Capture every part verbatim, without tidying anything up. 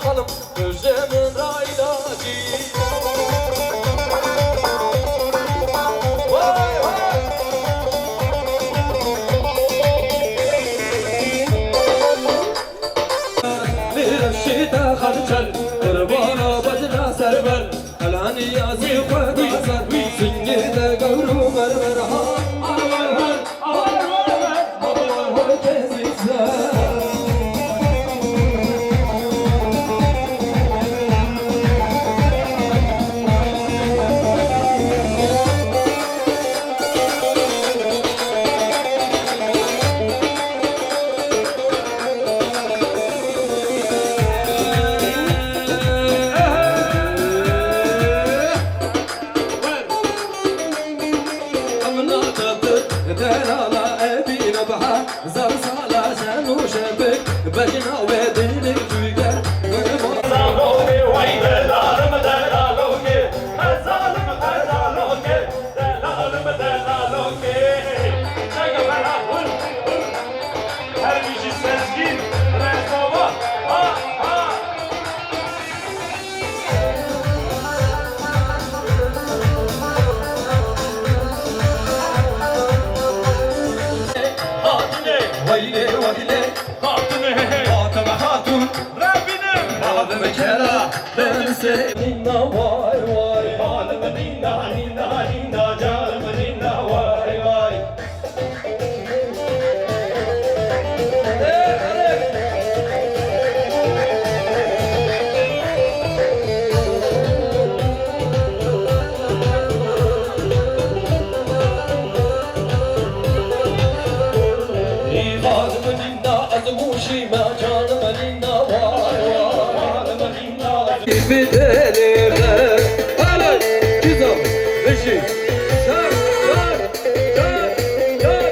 Xanim, tu ji min re îlacî. Way, way. Li rewşê te xançer, qurbana bejna serber. Elaniya zî xwe dîzer, singê te gewr û mermer ha. Delala ebî nebha, zar sala şen û şebik, bejna we dilê tu ger, gurma. Zalokê wey delalim delaloke, ez zalim ez zalokê, delalim delalokê. Çeke bera hul, hul. Her bijî Sezgîn, Rezava, ha, ha. Hatine, weyle, weyle, hatine, Fatime Hatun, Rabbine, Fatime Kera, ben se-, Nina, vay, vay, halim, Nina, Nina, Nina, canım, Nina, vay, vay. Bi delê xwe. Alay, Cizam, Bijî, Şar, Şar, Şar, Şar.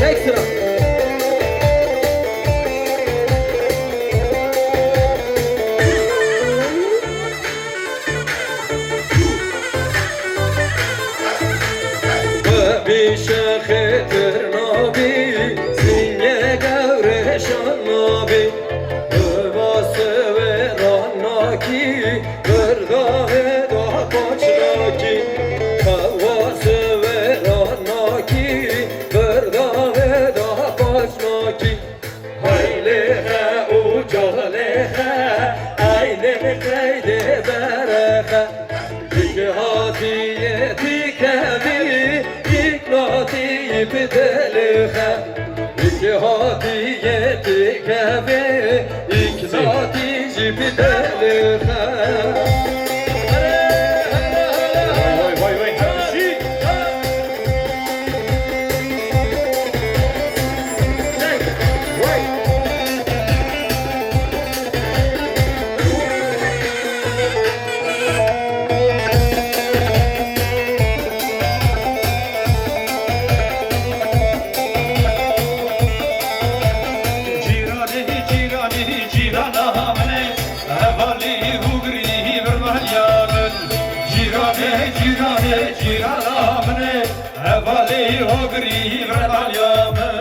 Ekstra. Bi şexê tir nabî, sîngê gewreşan nabî. Hewa sivê ranakî, berdavê da paçnakî. Hewa sivê ranakî, berdavê da paçnakî. Heylê xe û calê xe, eynê qeydê berexe. Îk hatiyê tîkevî, îk natî bi delê xe. Îk hatiyê tîkevî, îk natî jî bi delê xe. Vay, vay, vay, vay. Cîranê, cîranê, cîrana min e, hevalî hûgirî birmaliya min. Cîranê, cîranê, cîrana min e, hevalî hûgirî birmaliya min.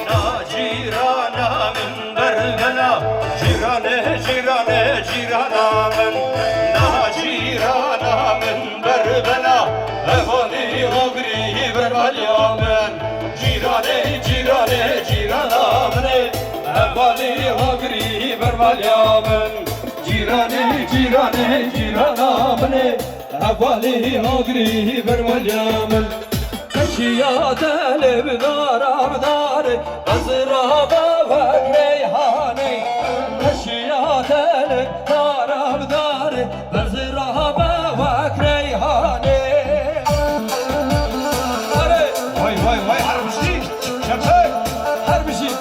Na cîrana min berbela, cîranê, cîranê, cîrana min. Na cîrana min berbela, hevalî hûgirî berbaliya min. Cîranê, cîranê, cîrana min ê, hevalî hûgirî berbaliya min. Cîranê, cîranê, cîrana min ê, hevalî hûgirî berbaliya min. Eşiya te li bidara bidare, ez rava wek reyhanê. Eşiya te li dara bidare, ez rava wek reyhanê. Are! Vay, vay, vay, her bijî, şefek, her bijî.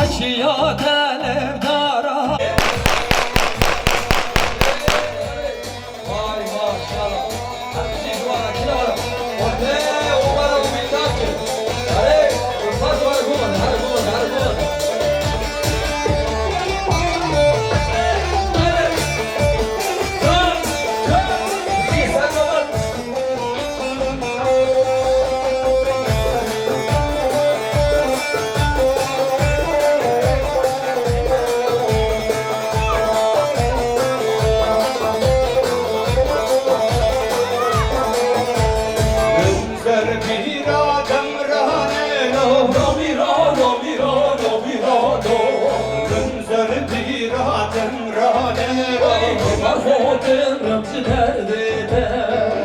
Eşiya te levdara. Vay maşallah. Her bijî ji wan re kî ne were. Ortê û were û wî nake. Tim ji derdê te.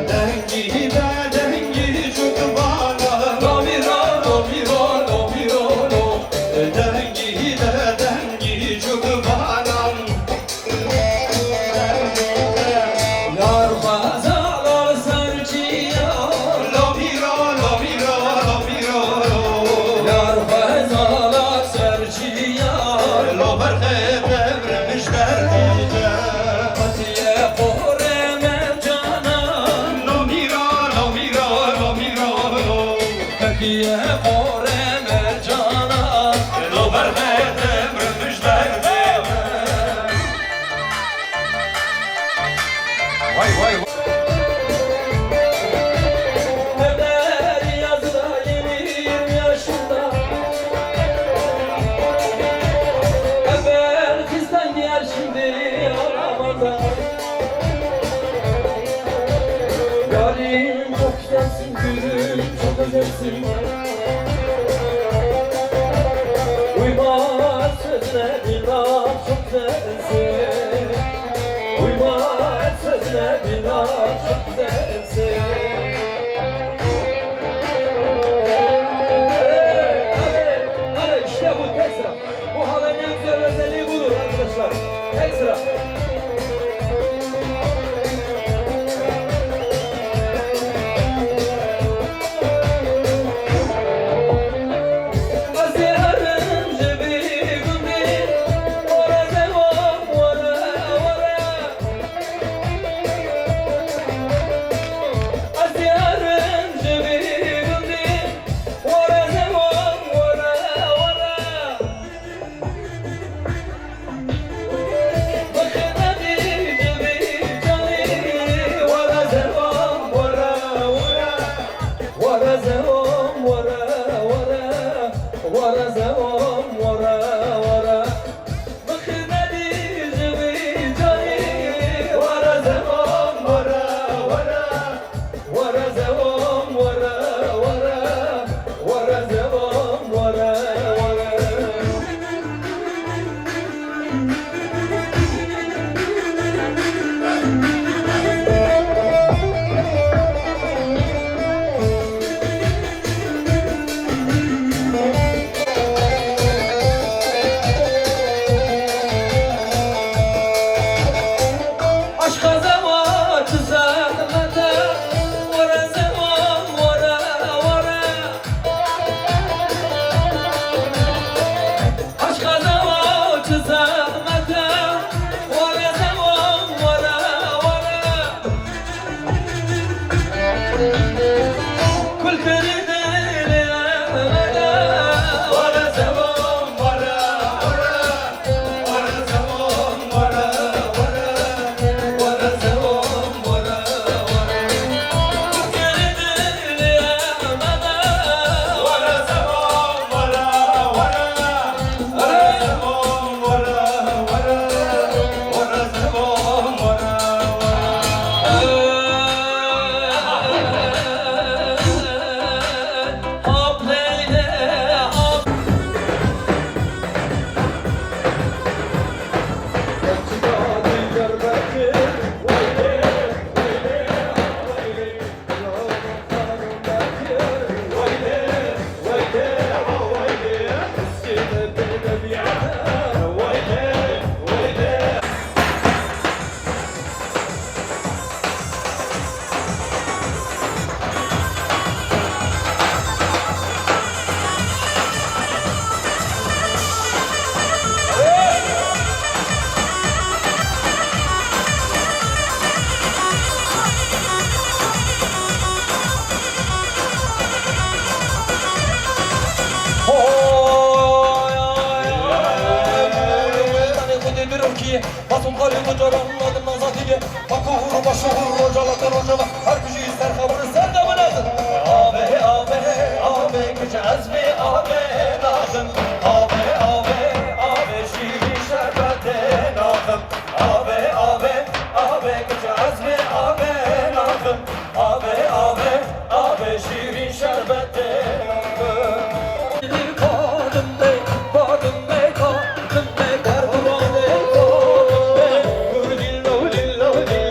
Dengî te, dengî çûk bana. Lomîro, lomîro, lomîro, lo. Dengî te, dengî çûk bana. Yar xweza lal ser çiya. Lomîro, lomîro, lomîro, lo. Yar xweza lal ser çiya. Lo berxê te birmiş derdê te. Hatiye xore mercana. Lomîro, lomîro, lomîro, lo. Hatiye xore mercana. Lo berxê te birmiş derdê te. Vay, vay, vay. Ömer yazda yirmi yaşında. Evvel kızdan gel şimdi alamada. Yarim çok güzelsin, gülüm çok özelsin. Uyma sözüne bir laf çok güzelsin. Uyma sözüne bir laf çok güzelsin. Hey, hadi, hadi, işte bu tek sıra. Bu halayın en güzel özelliği budur arkadaşlar. Tek sıra. Were zewam, were, were. Were zewam, were, were. Were zewam, were, were. Aşka zewa tu zehmete, were zewam, were, were. Aşka zewa tu zehmete, were zewam, were, were. Oy, oy, oy, oy. Xwedê mirov kî, Masum xalê xwe caran nadim Azadî ye. Bakur û Başûr, Rojava ta Rojava, her ku jî ser xebûr ser de binazin. Avê, avê, avê, kiç ez vê avê naxim. Avê, avê, avê, şîrîn şerbetê naxim. Avê, avê, avê, kiç ez vê avê naxim. Avê, avê, avê, şîrîn şerbetê naxim. Badimê, badimê, badimê, badimê, badimê.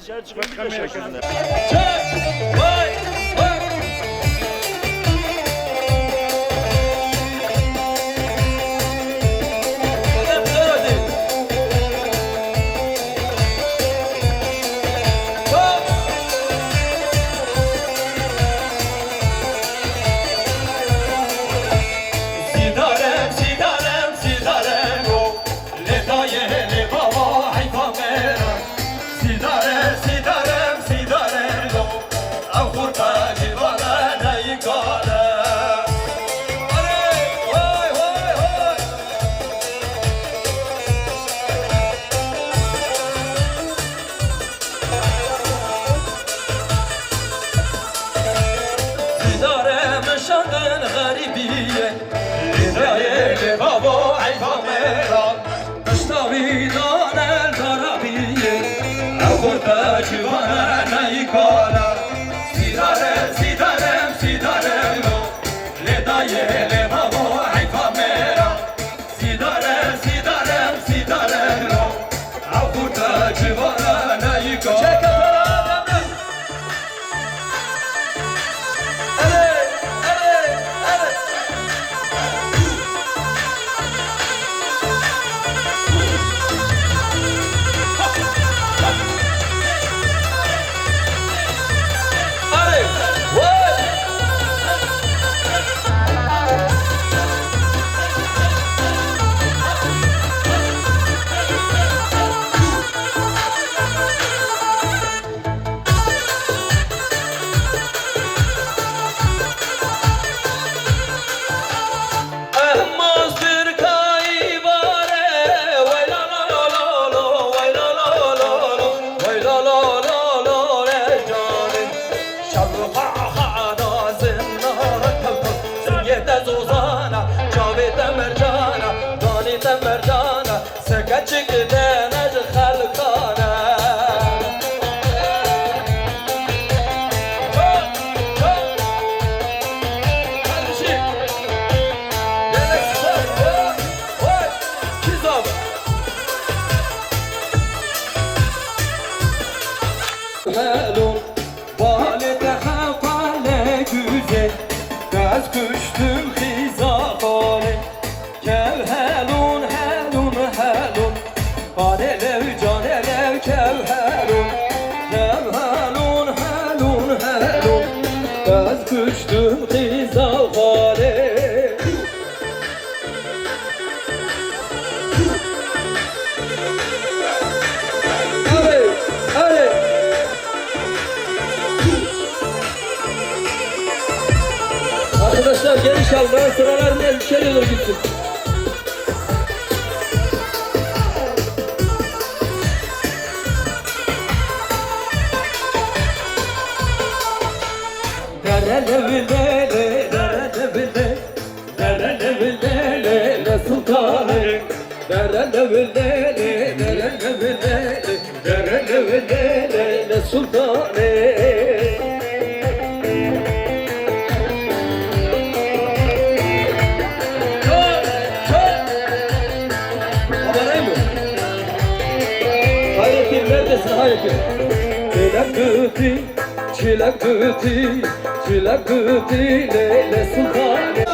Şer çıkıp bir de şaşırdım. Sidarem, sidarem, sidarem o. Lê dayê, lê baba, heyfa me ra. Sidare, sidarem, sidarem lo. Ew xurta civana neyî kale. Arê, hoy, hoy, hoy. Sidare min şandin xerîbiyê. Lê dayê, lê babo, heyfa me ra. Pişta wî dan el darabiyê. Ew xurta civana neyî kale. Sidare, sidarem, sidarem lo. Lê dayê, lê babo, heyfa me ra. Sidare, sidarem, sidarem lo. Ew xurta civana neyî kale. Şevqaxa da zinara kewta, singê te zozana, çavê te mercana, danê te mercana, seke çik dene ji xelkane. Hello. Balê te xew qale güzê, ez kuştim xîza xalê. Kew helûn, helûn, helûn, xalê lew, canê lew, kew helûn. Kew helûn, helûn, helûn, ez kuştim xîza xalê. Arkadaşlar, geniş almayan sıralar biraz içeriye doğru gitsin. Dere lew lê lê, dere lew lê. Dere lew lê lê lê sultanê. Dere lew lê lê, dere lew lê lê, dere lew lê lê lê sultanê. Hayrettin, neredesin Hayrettin? Çilek dutî, çilek dutî, çilek dutî lê lê sultanê.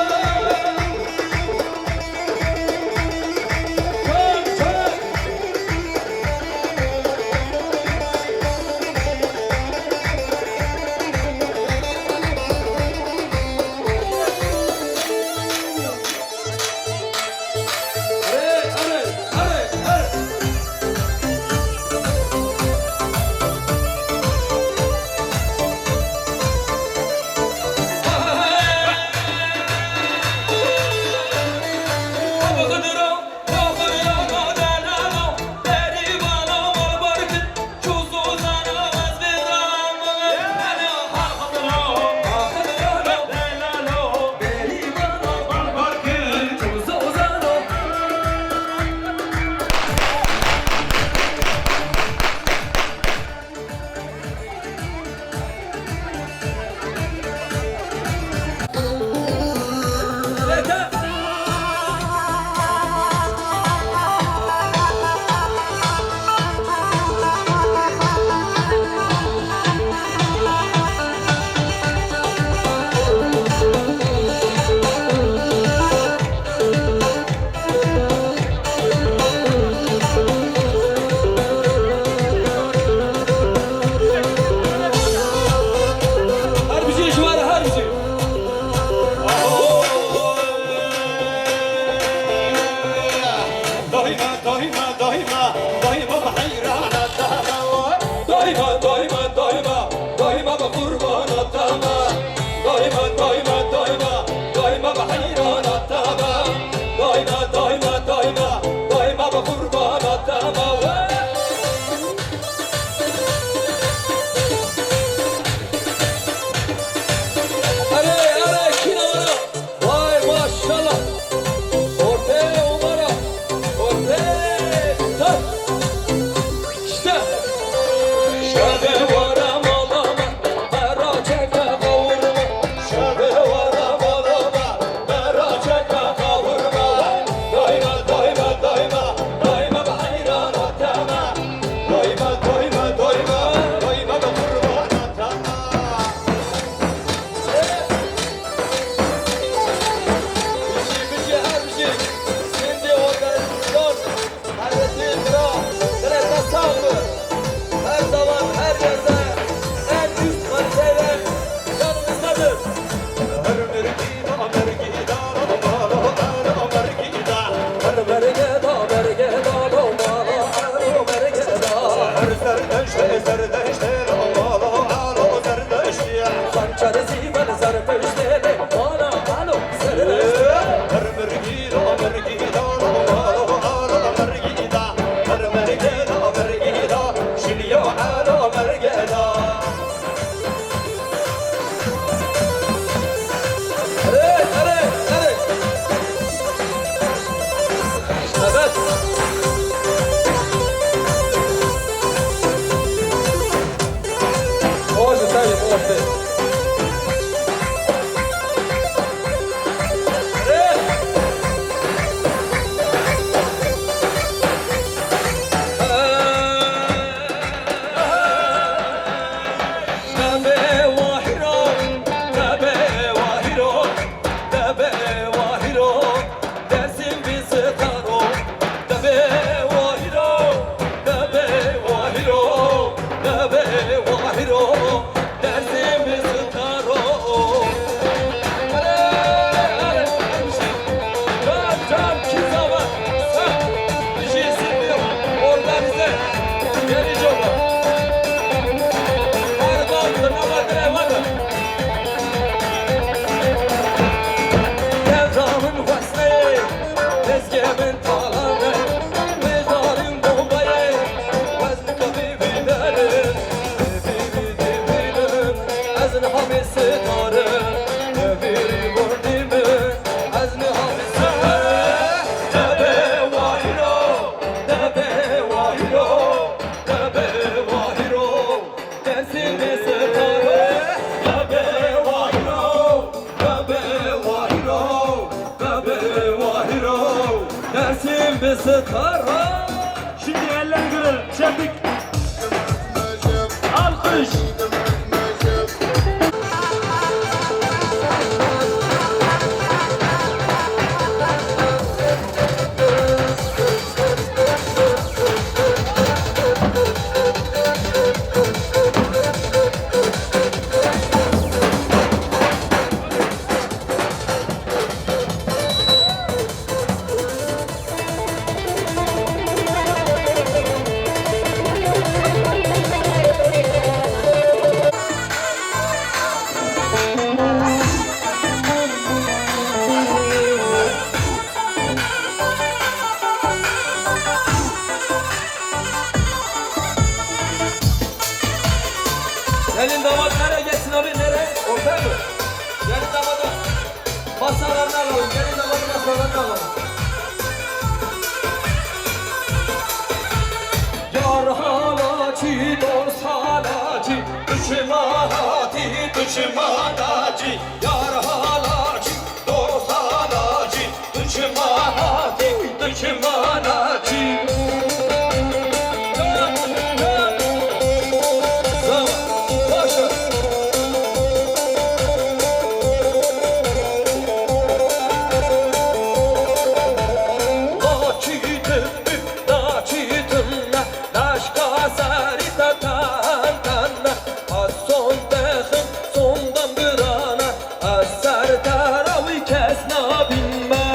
Şimdi eller kırın, çepik. Alkış. Gelin damat nereye geçsin abi, nereye? Ortaya mı? Gelin damat. Masalarını alalım, gelin damat masalarını alalım. Yar halaçî, dost halaçî, duşma hatî, duşma naçî. Yar halaçî, dost halaçî, duşma hatî, duşma naçî. Tamam, başla. Naçîtim, naçîtim, naşka serî te ten ten. Ez son dexim, son dem girane, ez ser te re wî kes nabînme.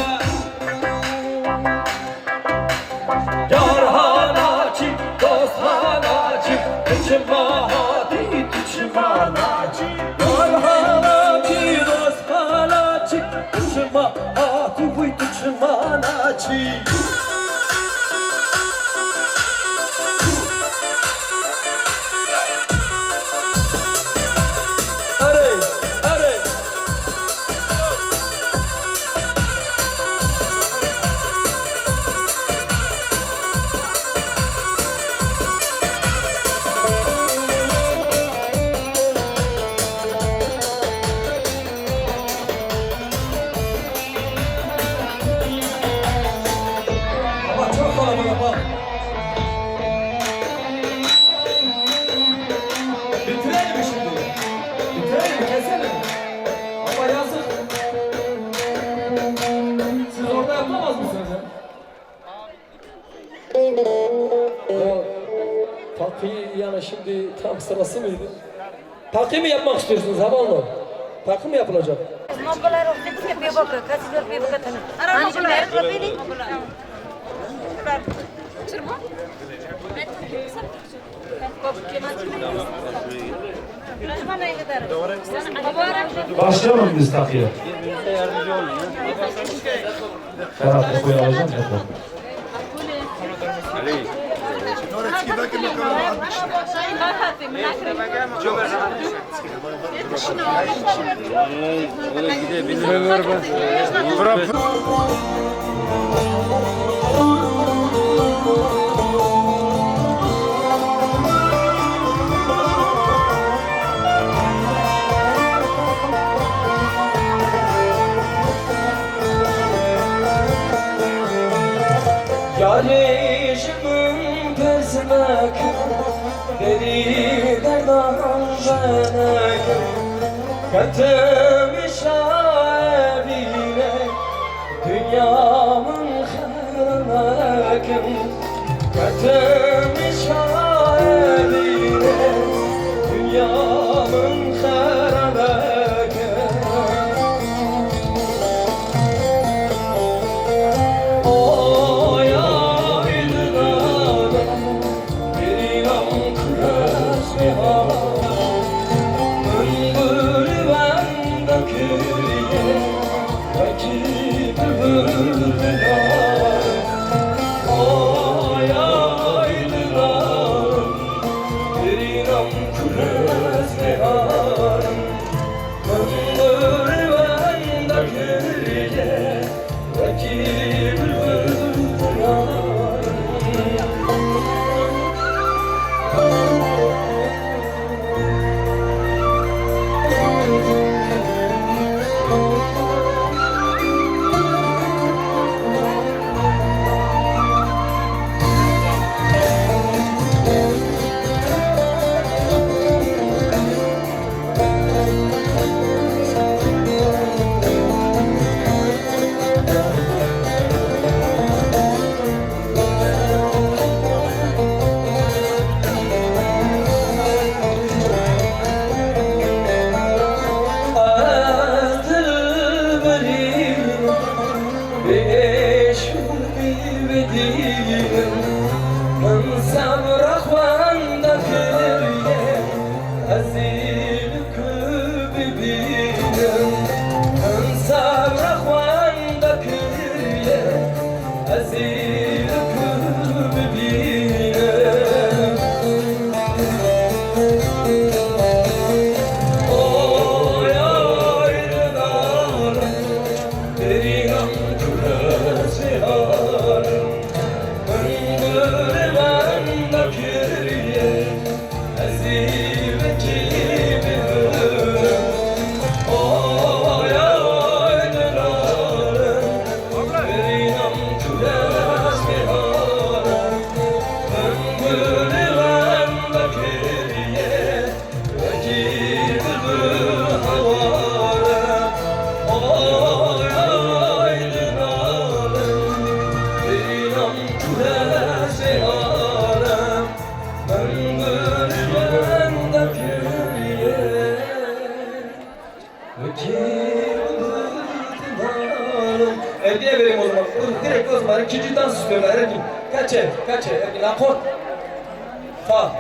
Yar halaçî, dost halaçî, tu çima hatî, tu çima naçî. Yar halaçî, dost halaçî, tu çima hatî, wî tu çima naçî. Erê, erê. Ama çok kalabalık bak. Bitirelim mi şimdi? Bitirelim mi? Keselim mi? Ama yazık. Siz orada yapamaz mısınız ya? Ya, takı, yani şimdi tam sırası mıydı? Takı mı yapmak istiyorsunuz, Havan mı? Takı mı yapılacak? Başlayalım biz takıya. Ferhat, Eko'yu alacağım, Eko. Yarê ji min pers mekin, derî derdan venekin. Ketim şaevîne, dinya min xera nekin. Ketim şaevîne, dinya min xera nekin. Hediye vereyim o zaman. Buyurun, direkt o zaman ikinci dans istiyorum. Erkin. Kaçe, kaçe, Erkin, akor. Ha.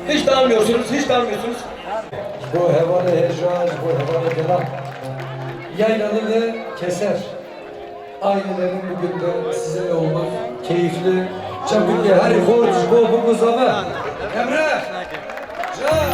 Hiç dalmıyorsunuz, hiç dalmıyorsunuz. Ji bo hevalê hêja, ji bo hevalê gela. Yaylalı ve Keser. Ailelerin bugün de sizinle olmak keyifli. Çabuk ya, hadi koç, bol bol zava. Emre! Can!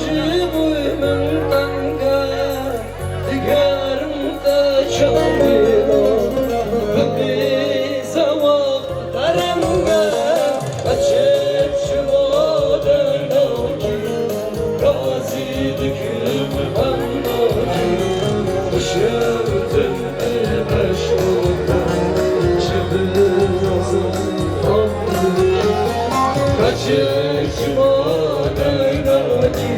Ji bo min teng e, digerim te çawa, bibî zewa dereng e, qeçek çima dernakî, razî dikim xemnakî, dişewtim bi eşqa te, çi bi nazim xemnakî, qeçek çima dernakî,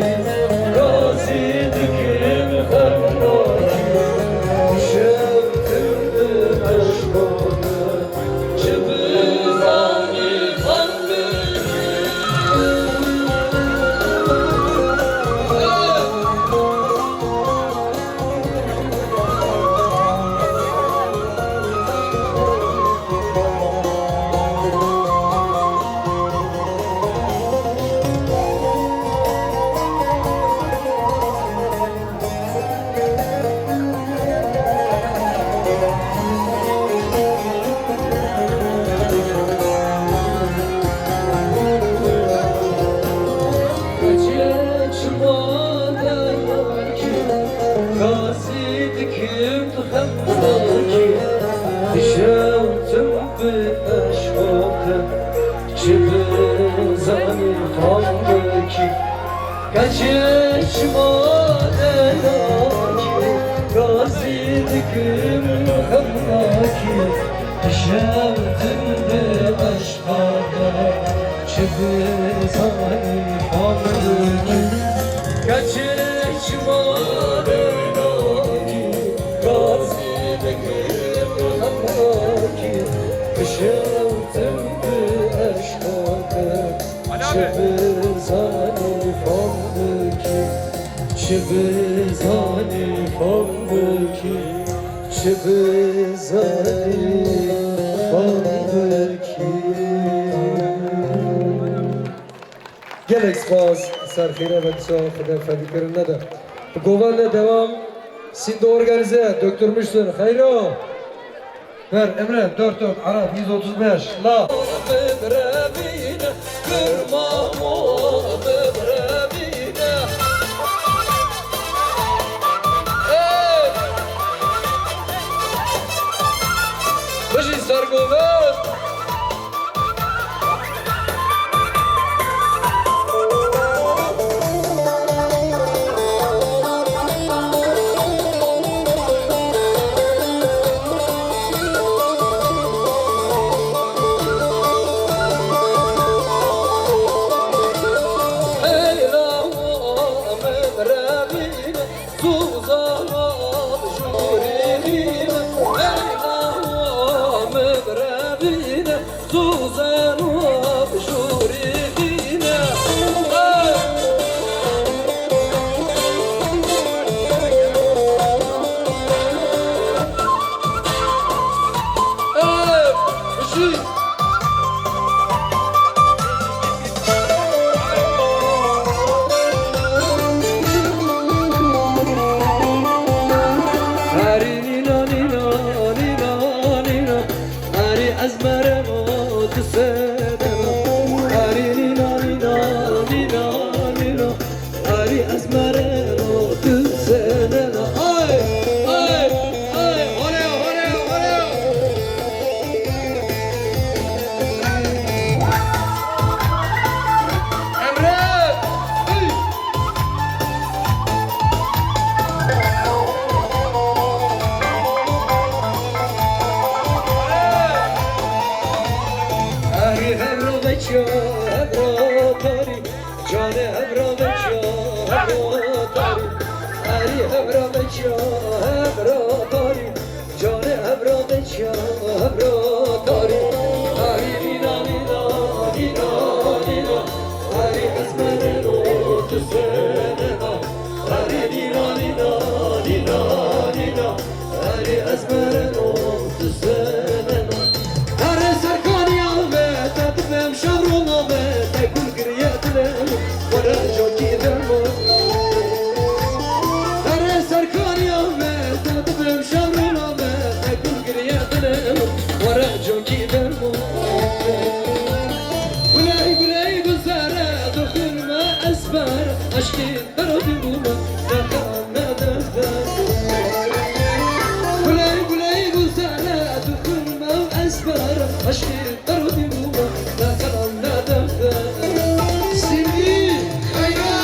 razî dikim xemnakî, dişewtim bi eşqa te, çi bi zanî xemnakî. Çima dayakî, gazî dikim xemnakî, dişewtim bi eşqa te, çi bi zanî xemnakî, qeçek çima dernakî, gazî dikim xemnakî, dişewtim bi eşqa te, çi bi zanî xemnakî, qeçek çima dernakî, gazî dikim xemnakî, dişewtim bi eşqa te, çi bi zanî xemnakî, çi bi zanî xemnakî, çi bi zanî xemnakî. Gelek spas, ser xêre ve disa Xuda fedîkirin nede. Bi govan ne devam, Sîndo organize, Doktor Müslüm, xeyro. Ver, Emre, dört dört, Arap, yüz otuz beş, la. Hey! Bijî Sergovan! Suzan ol jûrî bîne, Leyla min revîne, Suzan ol jûrî bîne. Hey! Hey! Bijî! Erî nîna, nîna, nîna, nîna. Erî ez mereno tu sedena. Erî nîna, nîna, nîna, nîna. Erî ez mereno tu sedena. Ay, ay, ay. Hore, hore, hore. Emre! Erî hevra veçiya hevra tarî, canê hevra veçiya hevra tarî. Erî hevra veçiya hevra tarî. Canê hevra veçiya hevra tarî. Arî nîna nîna nîna nîna. Arî ez mereno tu senena. Arî nîna nîna nîna nîna. Arî ez mereno tu senena. Erê serkaniya me te dibêm şev rona me te gul giriye dilê min. Were cokî dema. Erê serkaniya me te dibêm şev rona me te gul giriye dilê min. Guley guley gulzare dixwînim ew ezber, eşqê te rûdî bûme, ne qelam ne defter. Sîmî, xeyra,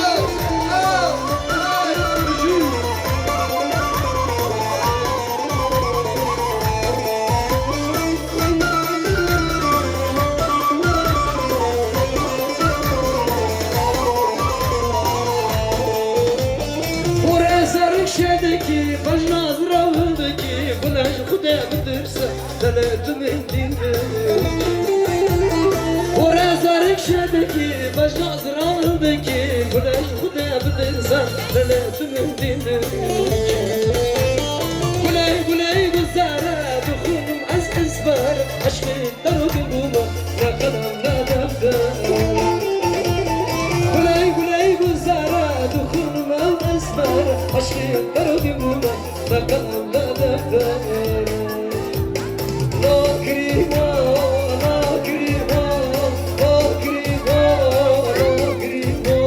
Xore zarik şedekî, bejna ziravindekî, gule ji Xwedê bitirse, delê tu min dîn be. Xore zarik şedekî, bejna ziravindekî, gule ji Xwedê bitirse, delê tu min dîn be. Guley guley gulzare, dixwînim ez ezber, eşqê te rûdî bûme, ne qelam ne defter. Guley guley gulzare, dixwînim ew ezber, eşqê te rûdî bûme, ne qelam ne defter. La kirîma, la kirîma, la kirîma, la kirîma.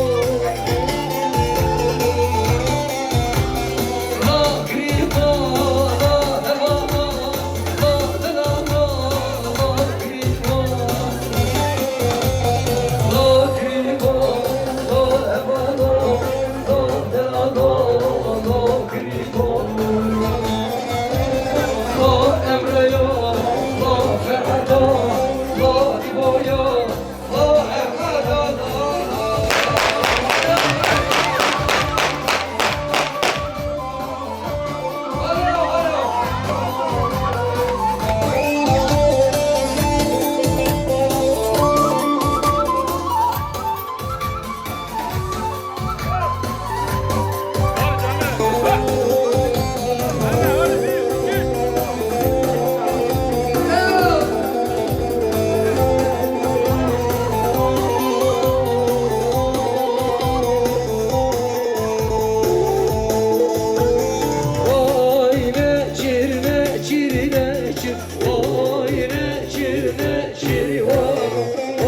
Oy neçir, neçir, neçir. Oy neçir, neçir, oy.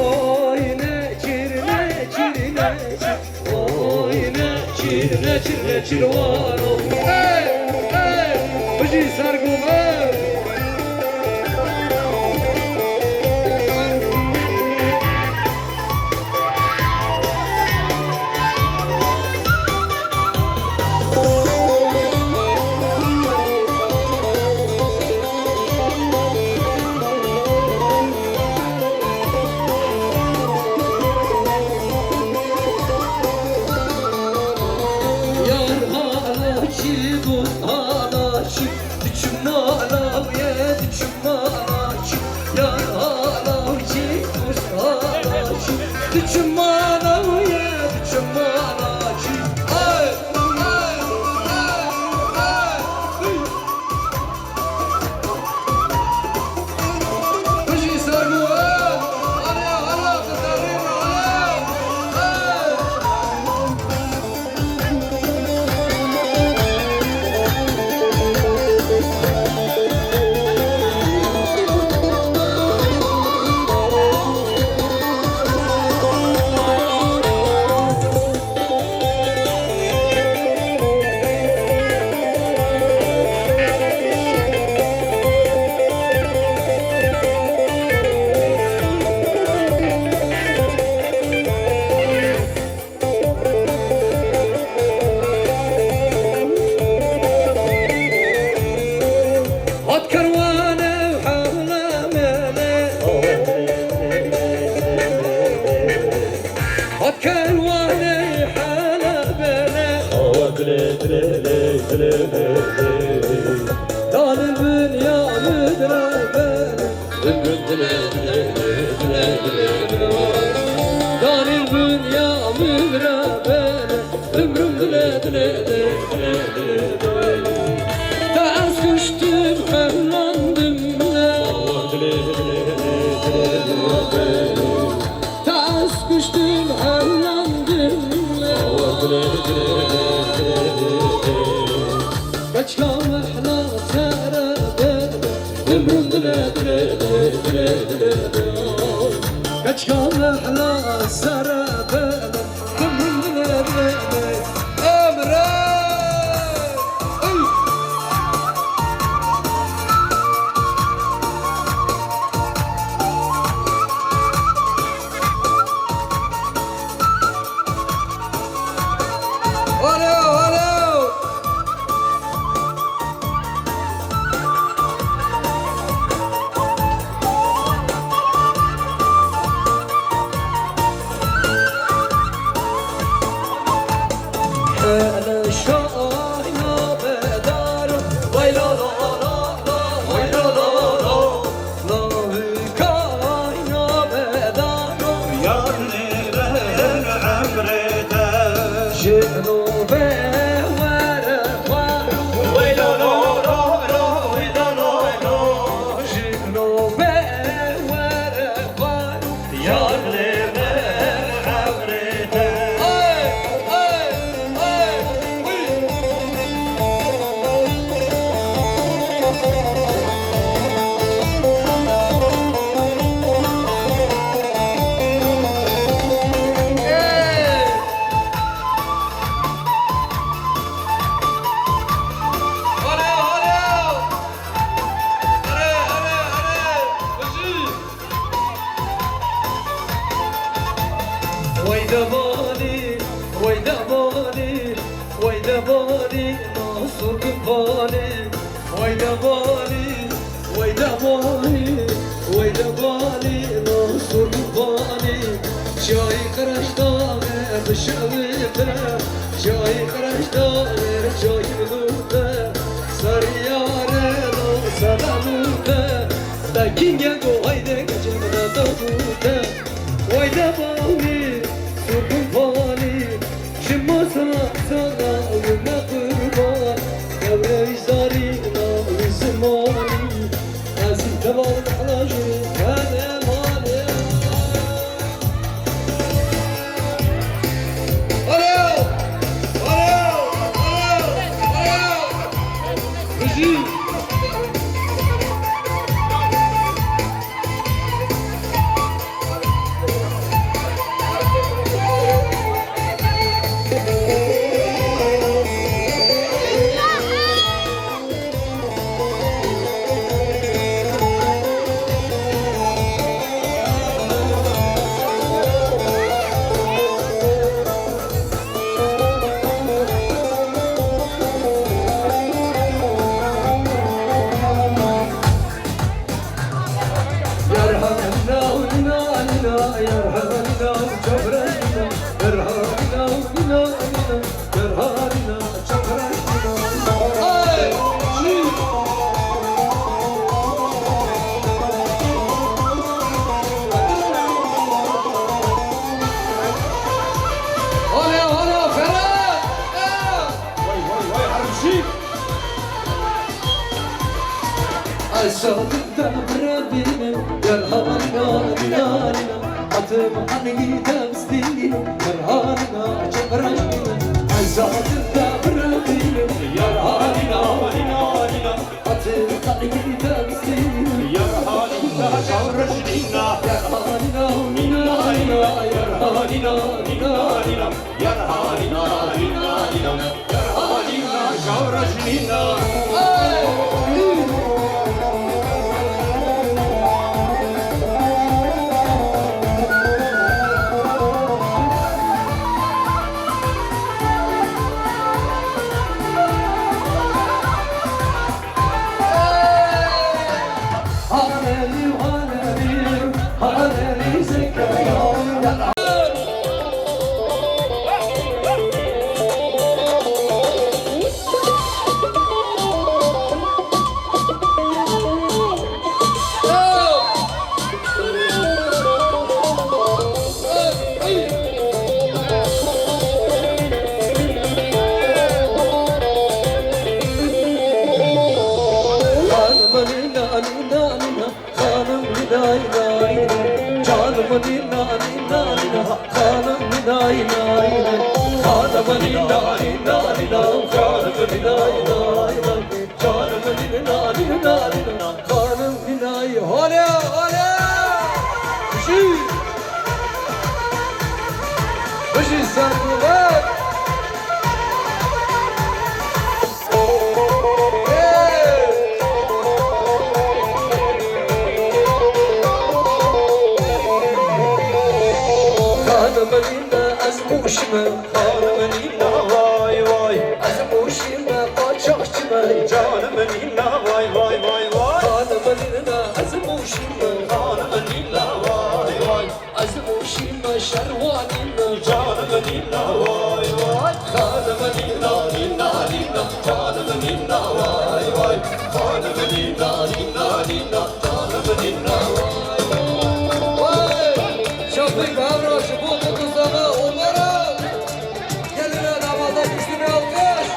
Oy neçir, neçir, neçir. Oy neçir, neçir, neçir, wano. Hey, hey, bijî Sergo me. Yar hala çi, dost hala çi, diçim mala wê, diçim mala çi. Yar hala çi, dost hala çi, diçim mala wê, diçim mala çi. Ay, ay, ay, ay. Hat kerwane hale mele. Hat kerwane hale mele. Dalil bin ya müdra bele. Dalil bin ya müdra bele. Ömrüm dile dile dile dile dile dile. Da ez kuştum, hevlandım ne. Da ez kuştum, hevlandım ne. Keçka mehla sere bele. Ömrüm dile dile dile dile dile dile. Keçka mehla sere bele. Ömrüm dile dile dile. Alo, alo. Hele şahina bedar, vay la la la la, vay la la la la. Lavî kayna bedar, yar nêre emrê te. Jino be were xwar, vay la la la la, vay la la la. Jino be were xwar. Yar lê me emrê te. Hey, hey, hey, hey. Hey. Hale, hale. Hale, hale, hale. Hızlı. Way devanî, way devanî, way devanî, nasur kumpanî. Way devanî, way devanî, way devanî, nasur kumpanî. Çayî qreş daxê bişewite, çayî qreş daxê çayî lute. Serî yare lo sedalute. Te kîngê go hayde gecê min de dewte. Way devanî, surdun vanî, ji masa sala wî me qurban. Ewrey zarîna wî zimanî, ez î teval ala ji hene manê. Alo! Alo! Alo! Alo! Bijî! Hala, hala, Ferhat! Vay, vay, vay, Harbi Şîr! Ay, sadık da bırakayım, gel, hadi, hadi, hadi. Atım hangi temsil, gel, hadi, hadi, çok raştım. Ay, sadık da bırakayım, gel, hadi, hadi, hadi. Atım hangi temsil, gel, hadi, hadi, çok raştım. Gel, hadi, hadi, hadi, gel, hadi, hadi, hadi. Yar halina, lina, lina, yar halina, şawra şinina. Xanim nîna, nîna, nîna, xanim nîna, nîna, nîna. Xanim nîna, nîna, nîna, xanim nîna, nîna, nîna. Xanim nîna, nîna, nîna, xanim nîna, nîna, nîna. Xanim nîna, nîna, nîna, nîna, xanim nîna. Hale, hale! Bijî! Bijî Sermilet! Xanimê nîne ez mûşim im, xanimê nîne vay Xanim Nîna, vay vay, xanim Nîna, Nîna, Nîna, xanim Nîna, vay vay. Şafîk Hevra ji bo Quduzana Omara. Gelin damada güçlü bir alkış.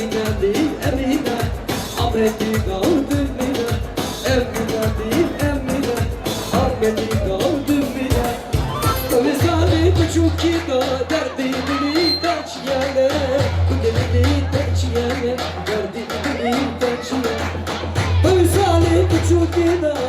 Geldi Emine, Ahmet'i kaldı bile. Emine değil Emine, Ahmet'i kaldı bile. Özel buçuk kilo derdi bili terciyene, bu deli terciyene, derdi bili terciyene. Özel buçuk kilo